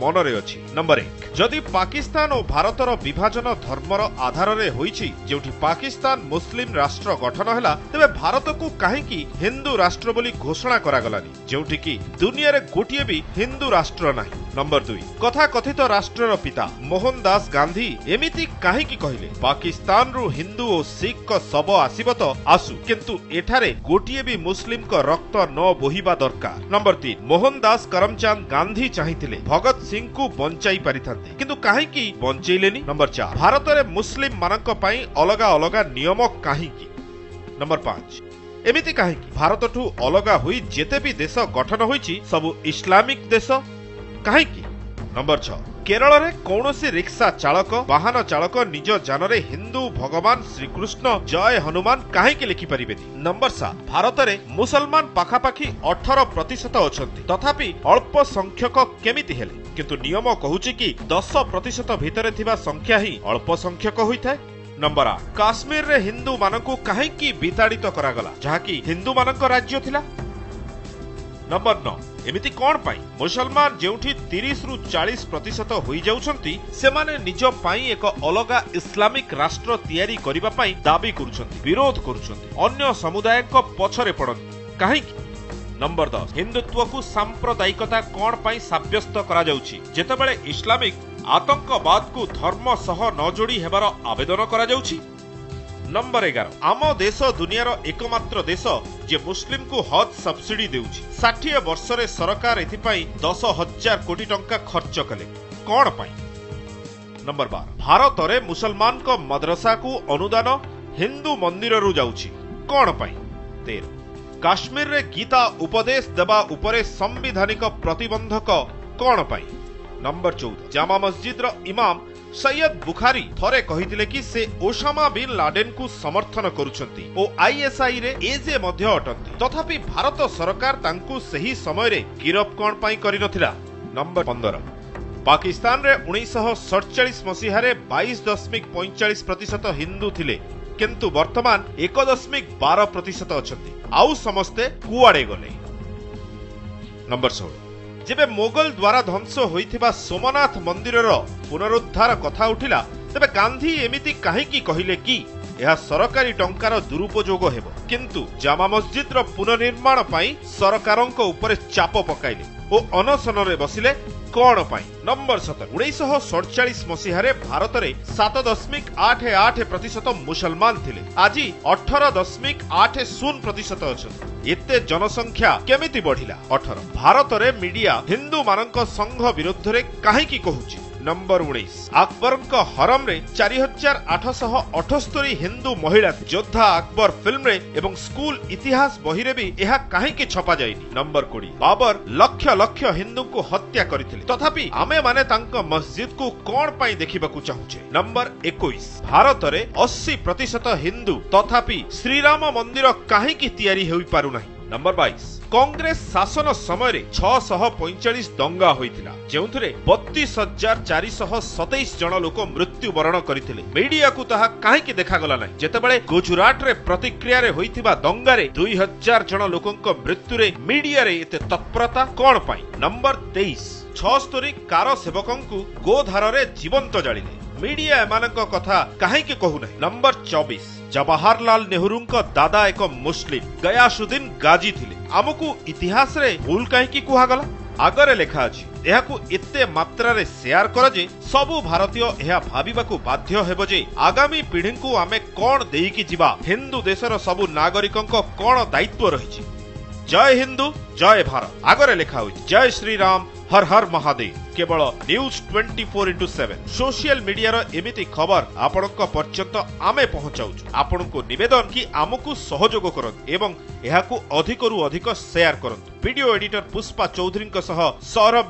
ମନରେ ଅଛି। ନମ୍ବର 1, ଯଦି ପାକିସ୍ତାନ ଓ ଭାରତର ବିଭାଜନ ଧର୍ମର ଆଧାରରେ ହୋଇଛି, ଯେଉଁଠି ପାକିସ୍ତାନ ମୁସଲିମ ରାଷ୍ଟ୍ର ଗଠନ ହେଲା, ତେବେ ଭାରତକୁ କାହିଁକି ହିନ୍ଦୁ ରାଷ୍ଟ୍ର ବୋଲି ଘୋଷଣା କରାଗଲାନି, ଯେଉଁଠିକି ଦୁନିଆରେ ଗୋଟିଏ ବି ହିନ୍ଦୁ ରାଷ୍ଟ୍ର ନାହିଁ? ନମ୍ବର 2, କଥାକଥିତ ରାଷ୍ଟ୍ରର ପିତା ମୋହନ ଦାସ ଗାନ୍ଧୀ ଏମିତି କାହିଁକି କହିଲେ, ପାକିସ୍ତାନରୁ ହିନ୍ଦୁ ଓ ଶିଖଙ୍କ ଶବ ଆସିବ ତ ଆସୁ, କିନ୍ତୁ ଏଠାରେ ଗୋଟିଏ ବି ମୁସଲିମଙ୍କ ରକ୍ତ ନ ବୋହିବା ଦରକାର? ନମ୍ବର 3, ମୋହନ ଦାସ କରମଚାନ୍ଦ ଗାନ୍ଧୀ ଚାହିଁଥିଲେ ଭଗତ ସିଂଙ୍କୁ ବଞ୍ଚାଇ ପାରିଥାନ୍ତେ, କିନ୍ତୁ କାହିଁକି ବଞ୍ଚେଇଲେନି? ନମ୍ବର 4, ଭାରତରେ ମୁସଲିମ ମାନଙ୍କ ପାଇଁ ଅଲଗା ଅଲଗା ନିୟମ କାହିଁକି? ନମ୍ବର 5, ଏମିତି କାହିଁକି ଭାରତଠୁ ଅଲଗା ହୋଇ ଯେତେ ବି ଦେଶ ଗଠନ ହୋଇଛି ସବୁ ଇସଲାମିକ ଦେଶ କାହିଁକି? ନମ୍ବର 6, କେରଳରେ କୌଣସି ରିକ୍ସା ଚାଳକ, ବାହନ ଚାଳକ ନିଜ ଯାନରେ ହିନ୍ଦୁ ଭଗବାନ ଶ୍ରୀକୃଷ୍ଣ, ଜୟ ହନୁମାନ କାହିଁକି ଲେଖିପାରିବେନି? ନମ୍ବର 7, ଭାରତରେ ମୁସଲମାନ ପାଖାପାଖି 18% ଅଛନ୍ତି, ତଥାପି ଅଳ୍ପ ସଂଖ୍ୟକ କେମିତି ହେଲେ? କିନ୍ତୁ ନିୟମ କହୁଛି କି 10% ଭିତରେ ଥିବା ସଂଖ୍ୟା ହିଁ ଅଳ୍ପ ସଂଖ୍ୟକ ହୋଇଥାଏ। ନମ୍ବର 8, କାଶ୍ମୀରରେ ହିନ୍ଦୁମାନଙ୍କୁ କାହିଁକି ବିତାଡ଼ିତ କରାଗଲା, ଯାହାକି ହିନ୍ଦୁମାନଙ୍କ ରାଜ୍ୟ ଥିଲା? ନମ୍ବର 9, ଏମିତି କଣ ପାଇଁ ମୁସଲମାନ ଯେଉଁଠି 30ରୁ 40% ହୋଇଯାଉଛନ୍ତି, ସେମାନେ ନିଜ ପାଇଁ ଏକ ଅଲଗା ଇସଲାମିକ ରାଷ୍ଟ୍ର ତିଆରି କରିବା ପାଇଁ ଦାବି କରୁଛନ୍ତି, ବିରୋଧ କରୁଛନ୍ତି, ଅନ୍ୟ ସମୁଦାୟଙ୍କ ପଛରେ ପଡ଼ନ୍ତି କାହିଁକି? ନମ୍ବର 10, ହିନ୍ଦୁତ୍ୱକୁ ସାମ୍ପ୍ରଦାୟିକତା କଣ ପାଇଁ ସାବ୍ୟସ୍ତ କରାଯାଉଛି, ଯେତେବେଳେ ଇସଲାମିକ ଆତଙ୍କବାଦକୁ ଧର୍ମ ସହ ନ ଯୋଡ଼ି ହେବାର ଆବେଦନ କରାଯାଉଛି? ନମ୍ବର 11, ଆମ ଦେଶ ଦୁନିଆର ଏକମାତ୍ର ଦେଶ ଯିଏ ମୁସଲିମକୁ ହଜ୍ ସବସିଡି ଦେଉଛି। 60 ବର୍ଷରେ ସରକାର ଏଥିପାଇଁ 10,000 କୋଟି ଟଙ୍କା ଖର୍ଚ୍ଚ କଲେ କଣ ପାଇଁ? ନମ୍ବର 12, ଭାରତରେ ମୁସଲମାନଙ୍କ ମଦ୍ରସାକୁ ଅନୁଦାନ ହିନ୍ଦୁ ମନ୍ଦିରରୁ ଯାଉଛି କଣ ପାଇଁ? 13, କାଶ୍ମୀରରେ ଗୀତା ଉପଦେଶ ଦେବା ଉପରେ ସାମ୍ବିଧାନିକ ପ୍ରତିବନ୍ଧକ କଣ ପାଇଁ? ନମ୍ବର 14, ଜାମା ମସଜିଦର ଇମାମ ସୈୟଦ ବୁଖାରୀ ଥରେ କହିଥିଲେ କି ସେ ଓସାମା ବିନ୍ ଲାଡେନକୁ ସମର୍ଥନ କରୁଛନ୍ତି ଓ ଆଇଏସ୍ଆଇ ରେ ଏଜେ ମଧ୍ୟ ଅଟନ୍ତି, ତଥାପି ଭାରତ ସରକାର ତାଙ୍କୁ ସେହି ସମୟରେ ଗିରଫ କଣ ପାଇଁ କରିନଥିଲା? ନମ୍ବର 15, ପାକିସ୍ତାନରେ 1947 ମସିହାରେ 22.45% ହିନ୍ଦୁ ଥିଲେ, କିନ୍ତୁ ବର୍ତ୍ତମାନ 1.12% ଅଛନ୍ତି, ଆଉ ସମସ୍ତେ କୁଆଡ଼େ ଗଲେ? ନମ୍ବର 16, ଯେବେ ମୋଗଲ ଦ୍ୱାରା ଧ୍ୱଂସ ହୋଇଥିବା ସୋମନାଥ ମନ୍ଦିରର ପୁନରୁଦ୍ଧାର କଥା ଉଠିଲା, ତେବେ ଗାନ୍ଧୀ ଏମିତି କାହିଁକି କହିଲେ କି ଏହା ସରକାରୀ ଟଙ୍କାର ଦୁରୁପଯୋଗ ହେବ, କିନ୍ତୁ ଜାମା ମସଜିଦର ପୁନଃନିର୍ମାଣ ପାଇଁ ସରକାରଙ୍କ ଉପରେ ଚାପ ପକାଇଲେ ଓ ଅନଶନରେ ବସିଲେ କଣ ପାଇଁ? ନମ୍ବର 17, 1947 ମସିହାରେ ଭାରତରେ 7.88% ମୁସଲମାନ ଥିଲେ, ଆଜି 18.80% ଅଛନ୍ତି। ଏତେ ଜନସଂଖ୍ୟା କେମିତି ବଢିଲା? 18, ଭାରତରେ ମିଡିଆ ହିନ୍ଦୁମାନଙ୍କ ସଂଘ ବିରୁଦ୍ଧରେ କାହିଁକି କହୁଛି? ନମ୍ବର 19, ଆକବରଙ୍କ ହରମରେ 4878 ହିନ୍ଦୁ ମହିଳା, ଯୋଦ୍ଧା ଆକବର ଫିଲ୍ମରେ ଏବଂ ସ୍କୁଲ ଇତିହାସ ବହିରେ ବି ଏହା କାହିଁକି ଛପାଯାଇନି? ନମ୍ବର 20, ବାବର ଲକ୍ଷ ଲକ୍ଷ ହିନ୍ଦୁଙ୍କୁ ହତ୍ୟା କରିଥିଲେ, ତଥାପି ଆମେମାନେ ତାଙ୍କ ମସଜିଦକୁ କଣ ପାଇଁ ଦେଖିବାକୁ ଚାହୁଁଛେ? ନମ୍ବର 21, ଭାରତରେ 80% ହିନ୍ଦୁ, ତଥାପି ଶ୍ରୀରାମ ମନ୍ଦିର କାହିଁକି ତିଆରି ହୋଇପାରୁନାହିଁ? ନମ୍ବର 22, କଂଗ୍ରେସ ଶାସନ ସମୟରେ 645 ଦଙ୍ଗା ହୋଇଥିଲା, ଯେଉଁଥିରେ 32,427 ଜଣ ଲୋକ ମୃତ୍ୟୁବରଣ କରିଥିଲେ। ମିଡିଆକୁ ତାହା କାହିଁକି ଦେଖାଗଲା ନାହିଁ, ଯେତେବେଳେ ଗୁଜୁରାଟରେ ପ୍ରତିକ୍ରିୟାରେ ହୋଇଥିବା ଦଙ୍ଗାରେ 2,000 ଜଣ ଲୋକଙ୍କ ମୃତ୍ୟୁରେ ମିଡିଆରେ ଏତେ ତତ୍ପରତା କଣ ପାଇଁ? ନମ୍ବର 23, 76 କାର ସେବକଙ୍କୁ ଗୋଧାରରେ ଜୀବନ୍ତ ଜାଳିଲେ, ମିଡିଆ ଏମାନଙ୍କ କଥା କାହିଁକି କହୁନାହିଁ? ନମ୍ବର 24, ଜବାହରଲାଲ ନେହେରୁଙ୍କ ଦାଦା ଏକ ମୁସଲିମ ଗୟାସୁଦ୍ଦିନ ଗାଜୀ ଥିଲେ, ଆମକୁ ଇତିହାସରେ ଭୁଲ କାହିଁକି କୁହାଗଲା? ଆଗରେ ଲେଖା ଅଛି, ଏହାକୁ ଏତେ ମାତ୍ରାରେ ସେୟାର କର ଯେ ସବୁ ଭାରତୀୟ ଏହା ଭାବିବାକୁ ବାଧ୍ୟ ହେବ ଯେ ଆଗାମୀ ପିଢ଼ିଙ୍କୁ ଆମେ କଣ ଦେଇକି ଯିବା, ହିନ୍ଦୁ ଦେଶର ସବୁ ନାଗରିକଙ୍କ କଣ ଦାୟିତ୍ୱ ରହିଛି। ଜୟ ହିନ୍ଦୁ, ଜୟ ଭାରତ। ଆଗରେ ଲେଖା ହୋଇଛି ଜୟ ଶ୍ରୀରାମ, ହର ହର ମହାଦେବ। କେବଳ ନ୍ୟୁଜ୍ 24x7 social ମିଡିଆର ଏମିତି ଖବର ଆପଣଙ୍କ ପର୍ଯ୍ୟନ୍ତ ଆମେ ପହଞ୍ଚାଉଛୁ। ଆପଣଙ୍କୁ ନିବେଦନ କି ଆମକୁ ସହଯୋଗ କରନ୍ତୁ ଏବଂ ଏହାକୁ ଅଧିକରୁ ଅଧିକ ସେୟାର କରନ୍ତୁ। ଭିଡିଓ ଏଡିଟର ପୁଷ୍ପା ଚୌଧୁରୀଙ୍କ ସହ ସୌରଭ।